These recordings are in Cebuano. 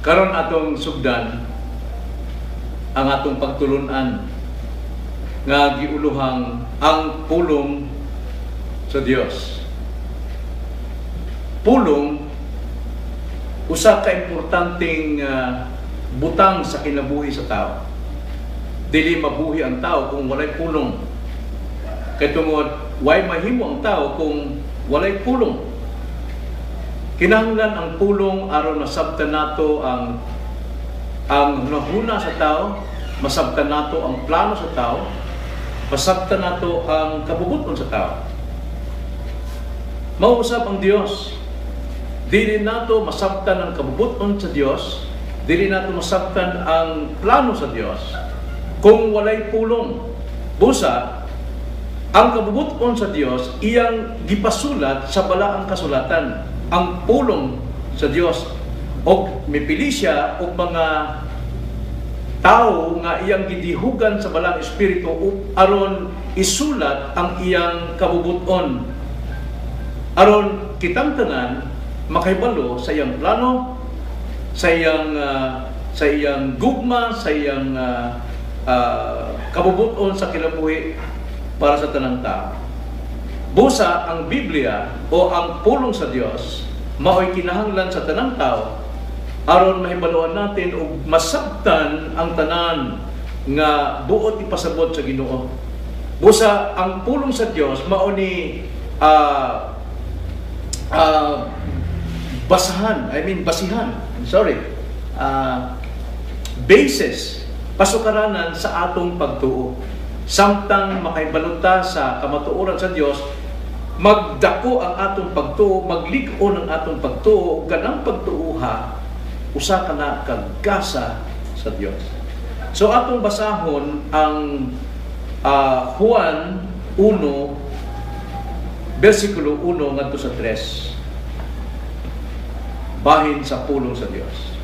Karon atong sugdan ang atong pagtulunan nga giuluhang "Ang Pulong sa Dios." Pulong, usa ka importanteng butang sa kinabuhi sa tao. Dili mabuhi ang tao kung walay pulong. Kay tungod way mahimo ang tao kung walay pulong. Kinahanglan ang pulong aron masabtan nato ang hunahuna sa tao, masabtan nato ang plano sa tao, masabtan nato ang kabubuton sa tao. Mao usab ang Dios. Dili nato masabtan ang kabubuton sa Dios, dili nato masabtan ang plano sa Dios kung walay pulong. Busa, ang kabubuton sa Dios iyang gipasulat sa Balaang Kasulatan, ang pulong sa Dios. Og mipili siya og mga tao nga iyang gidihugan sa Balaang Espiritu aron isulat ang iyang kabubuton, aron kitang tanan makahibalo sa iyang plano, sa iyang gugma, sa iyang kabubuton sa kinabuhi para sa tanang tao. Busa ang Biblia o ang pulong sa Dios mao'y kinahanglan sa tanang tao aron mahibaluan natin ug masabtan ang tanan nga buot ipasabot sa Ginoo. Busa ang pulong sa Dios mao ni basahan, I mean basihan, I'm sorry, basis, pasukaranan sa atong pagtuo. Samtang makahibalo ta sa kamatuoran sa Dios, magdako ang atong pagtuo, maglig-on ang atong pagtuo, ug kanang pagtuoha usa ka na kagasa sa Dios. So atong basahon ang Juan 1 versikulo 1 ngadto sa 3 bahin sa pulong sa Dios.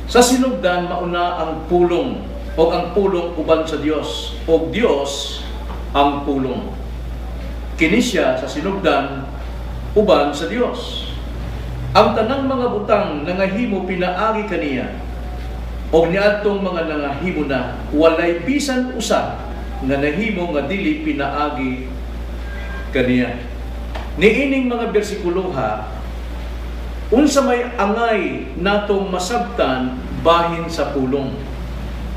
Sa sinugdan mauna ang Pulong, ug ang Pulong uban sa Dios, ug Dios ang Pulong. Kini siya sa sinugdan uban sa Dios. Ang tanang mga butang nangahimo pinaagi kaniya. Og niadtong mga nangahimo na, walay bisan usa nga nahimo nga dili pinaagi kaniya. Niining mga bersikuloha, unsa may angay natong masabtan bahin sa pulong?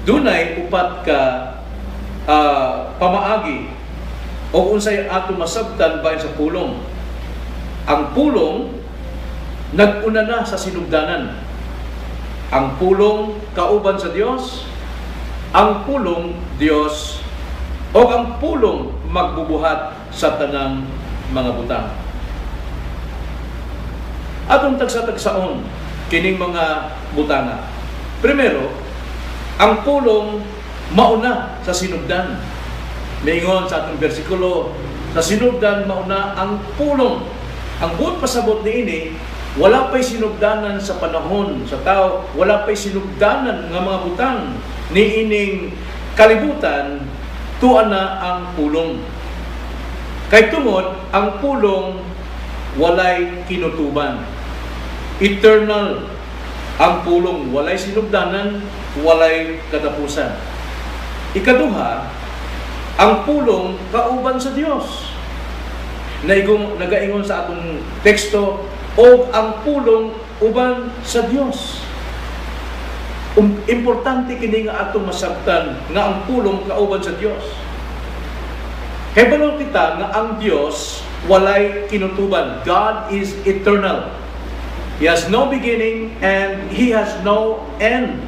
Dunay upat ka pamaagi o unsay ato masabtan bahin sa pulong. Ang Pulong nag-una na sa sinugdanan. Ang Pulong kauban sa Dios, ang Pulong Dios, o ang Pulong magbubuhat sa tanang mga butang. Atong tagsa-tagsaon kining mga butanga. Primero, ang Pulong mauna sa sinugdan. Maingon sa atong bersikulo, sa sinugdan mauna ang Pulong. Ang buot pasabot niini, wala pa'y sinugdanan sa panahon sa tao, wala pa'y sinugdanan nga mga butang niining kalibutan, tuan na ang Pulong. Kay tungod, ang Pulong walay kinutuban. Eternal ang Pulong, walay sinugdanan, walay katapusan. Ikaduha, ang Pulong kauban sa Dios. Naigong, nagaingon sa atong teksto, "Og ang Pulong uban sa Dios." Importante kini nga atong masabtan nga ang Pulong kauban sa Dios. Kay balo kita nga ang Dios walay kinutuban. God is eternal. He has no beginning and He has no end.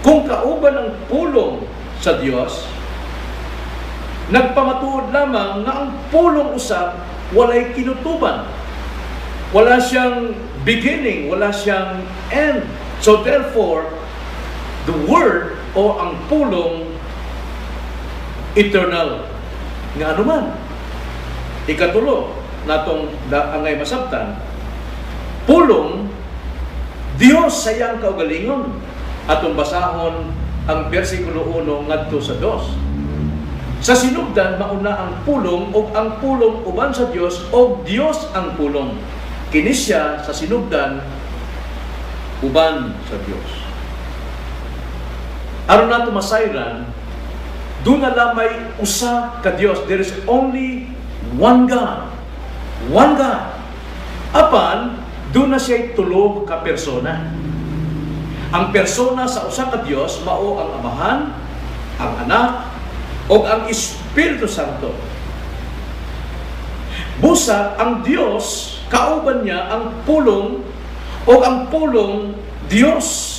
Kung kauban ang Pulong sa Dios, nagpamatuod lamang nga ang Pulong usab walay kinutuban. Wala siyang beginning, wala siyang end. So therefore, the Word o ang Pulong eternal. Nga anuman. Ikatulo natong angay masabtan, Pulong Dios sa iyang kaugalingon. Atong basahon ang versikulo 1 ngadto sa 2. Sa sinugdan mauna ang Pulong, ug ang Pulong uban sa Dios, ug Dios ang Pulong. Kini siya sa sinugdan uban sa Dios. Aron nato masayran, duna lamay usa ka Dios. There is only one God. One God. Apan, duna siya tulo ka persona. Ang persona sa usa ka Dios mao ang Amahan, ang Anak, o ang Espiritu Santo. Busa, ang Dios, kauban niya ang Pulong o ang Pulong Dios.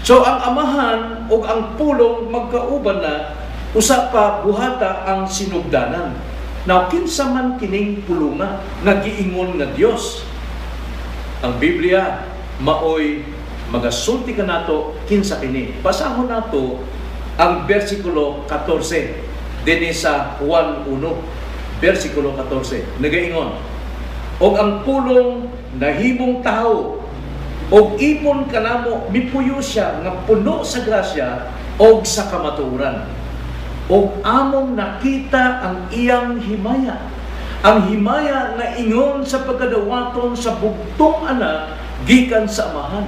So ang Amahan o ang Pulong magkauban na usa pa buhata ang sinugdanan. Now, kinsa man kining pulunga nga giingon nga Dios? Ang Biblia maoy magasulti kanato kinsa kini. Basahon nato ang versikulo 14 dinhi sa Juan 1, versikulo 14. Nagaingon, "Og ang Pulong nahimong tawo og ipon kanamo, mipuyo siya nga puno sa grasya og sa kamatuoran. Og among nakita ang iyang himaya, ang himaya nga ingon sa pagkadawaton sa bugtong Anak gikan sa Amahan."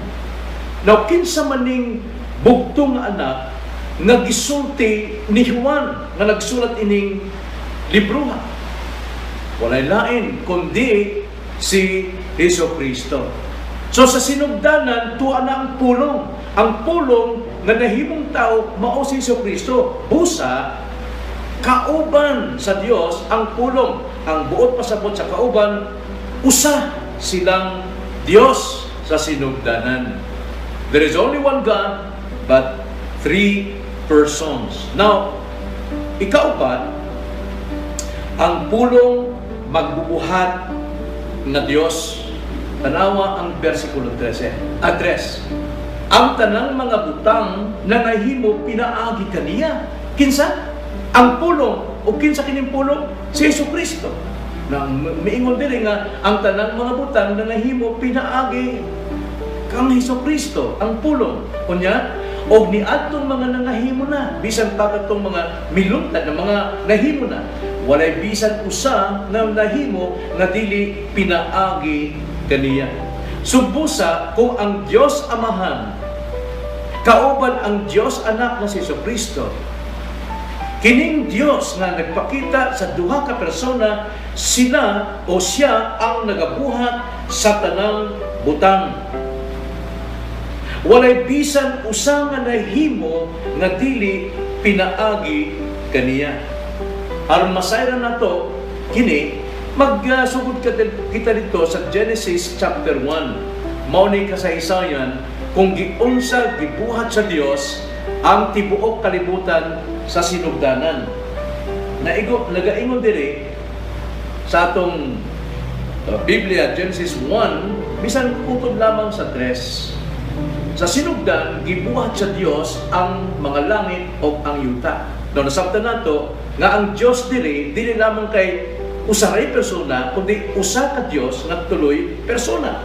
Now, kinsa maning bugtong Anak nga gisulti ni Juan nga nagsulat ining libroha? Walay lain kundi si Hesus Kristo. So sa sinugdanan, tuwa na ang Pulong. Ang Pulong nga nahimong tao mao si Hesus Kristo. Busa, kauban sa Dios ang Pulong. Ang buot pasabot sa kauban, usa silang Dios sa sinugdanan. There is only one God, but three persons. Now, ikaupat, ang Pulong magbubuhat nga Dios. Tanawa ang versikulo 13. Address. "Ang tanang mga butang na nahimo pinaagi kaniya." Kinsa? Ang Pulong. O kinsa kining Pulong? Si Hesus Kristo. Na miingon diri nga ang tanang mga butang na nahimo pinaagi kang Hesus Kristo, ang Pulong. Unya, og niadtong mga nangahimo na, bisan pa katong mga miluntad na mga nahimo na, walay bisan usa nga nahimo nga dili pinaagi kaniya. So busa, kung ang Dios Amahan kauban ang Dios Anak na si Hesus Kristo, kining Dios nga nagpakita sa duha ka persona, sila o siya ang nagabuhat sa tanang butang. Walay bisan usa nga nahimo nga dili pinaagi kaniya. Aron masayran nato kini, magsugod kita dito sa Genesis chapter 1. Mao ni kasaysayan kung giunsa gibuhat sa Dios ang tibuok kalibutan sa sinugdanan. Naigo nagaingon diri sa atong Biblia, Genesis 1, bisan kutob lamang sa 3. "Sa sinugdan, gibuhat sa Dios ang mga langit o ang yuta." No, nasabtan nato nga ang Dios diri dili lamang kay usa ray persona, kundi usa ka Dios nga tuloy persona.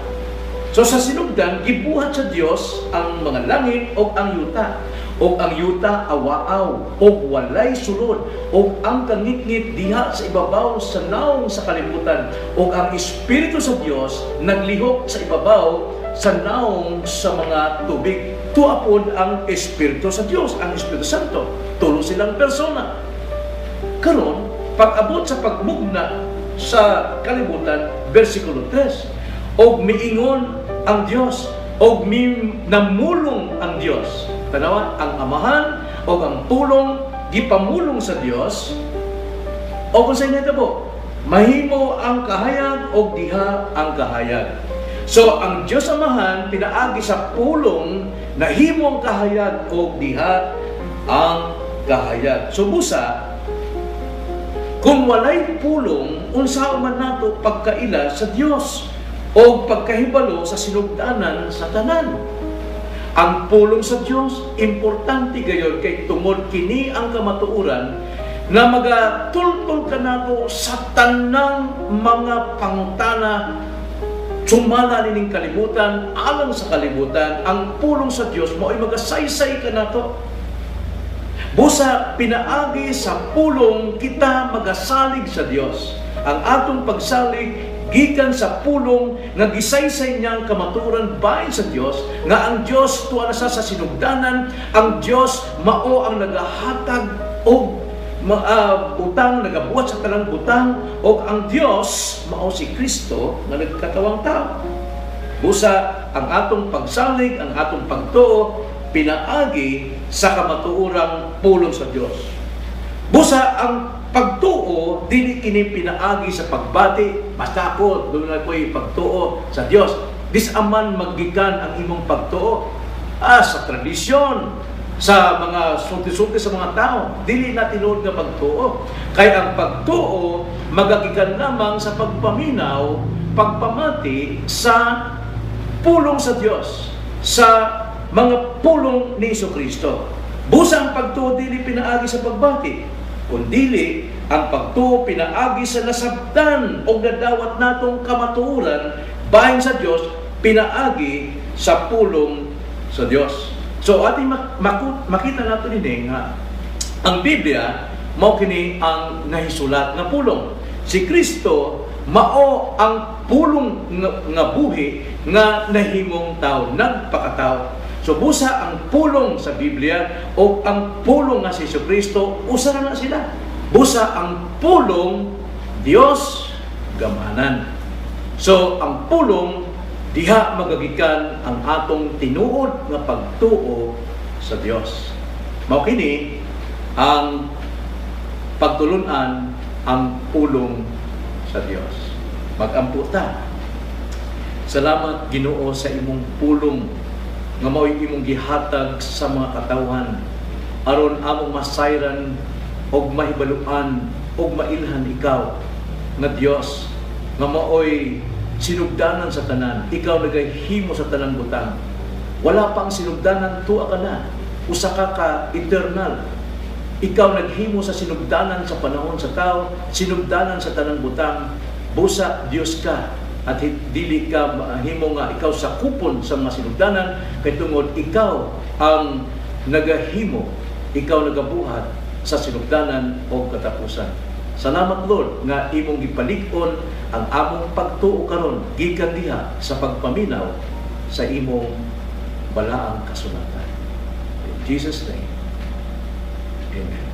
So sa sinugdan, gibuhat sa Dios ang mga langit o ang yuta. "Og ang yuta awaaw og walay sulod, og ang kangitngit diha sa ibabaw sa nawong sa kalibutan, og ang Espiritu sa Dios naglihok sa ibabaw sa nawong sa mga tubig." Tuwa pod ang Espiritu sa Dios, ang Espiritu Santo. Tulo silang persona. Karon, pag-abot sa pagmugna sa kalibutan, versikulo 3, "Og miingon ang Dios, og mi namulong ang Dios." Tanawa, ang Amahan o ang Pulong gipamulong sa Dios. O kung sa inyo po, "Mahimo ang kahayag, og diha ang kahayag." So ang Dios Amahan pinaagi sa Pulong nahimo ang kahayag og diha ang kahayag. So busa, kung walay Pulong, unsa man nato pagkaila sa Dios o pagkahibalo sa sinugdanan sa tanan? Ang pulong sa Dios importante gayon kay tungod kini ang kamatuoran na magatultol kanato sa tanang mga pangutana sumala nining kalibutan, alang sa kalibutan. Ang pulong sa Dios mao'y magasaysay kanato. Busa, pinaagi sa Pulong kita magasalig sa Dios. Ang atong pagsalig gikan sa pulong nga gisaysay niyang kamatuoran bahin sa Dios, nga ang Dios tuwa na sa sinugdanan, ang Dios mao ang nagahatag og butang, nagabuhat sa tanang butang, og ang Dios mao si Kristo nga nagkatawang tao. Busa ang atong pagsalig, ang atong pagtuo pinaagi sa kamatuorang pulong sa Dios. Busa ang pagtuo dili kini pinaagi sa pagbati, basta ako duna ko'y pagtuo sa Dios. Diin man magikan ang imong pagtuo? Sa tradisyon, sa mga sulti-sulti sa mga tao, dili na tinuod nga pagtuo. Kay ang pagtuo magagikan lamang sa pagpaminaw, pagpamati sa pulong sa Dios, sa mga pulong ni Kristo. Busa ang pagtuo dili pinaagi sa pagbati, kundili ang pagtuo pinaagi sa nasabtan o nadawat natong kamatuoran bahin sa Dios, pinaagi sa pulong sa Dios. So ating makita nato dinhi nga ang Biblia mao kini ang nahisulat nga pulong. Si Kristo mao ang pulong nga buhi nga nahimong tao, nagpakatao. So busa ang pulong sa Biblia o ang pulong nga si Kristo, usa na sila. Busa ang pulong Dios gamhanan. So ang pulong, diha magagikan ang atong tinuod nga pagtuo sa Dios. Mao kini ang pagtulunan, ang pulong sa Dios. Magampo ta. Salamat, Ginoo, sa imong pulong nga mao'y imong gihatag sa mga katawhan aron among masayran og mahibaluan og mailhan ikaw nga Dios nga maoy sinugdanan sa tanan. Ikaw nagahimo sa tanang butang. Wala pang sinugdanan, tuwa ka na. Usa ka ka eternal. Ikaw naghimo sa sinugdanan sa panahon sa tao, sinugdanan sa tanang butang. Busa Dios ka at dili ka mahimo nga ikaw sakupon sa mga sinugdanan kay tungod ikaw ang nagahimo, ikaw nagabuhat sa sinugdanan o katapusan. Salamat, Lord, nga imong gipalig-on ang among pagtuo karon gikan diha sa pagpaminaw sa imong balaang kasulatan. In Jesus' name. Amen.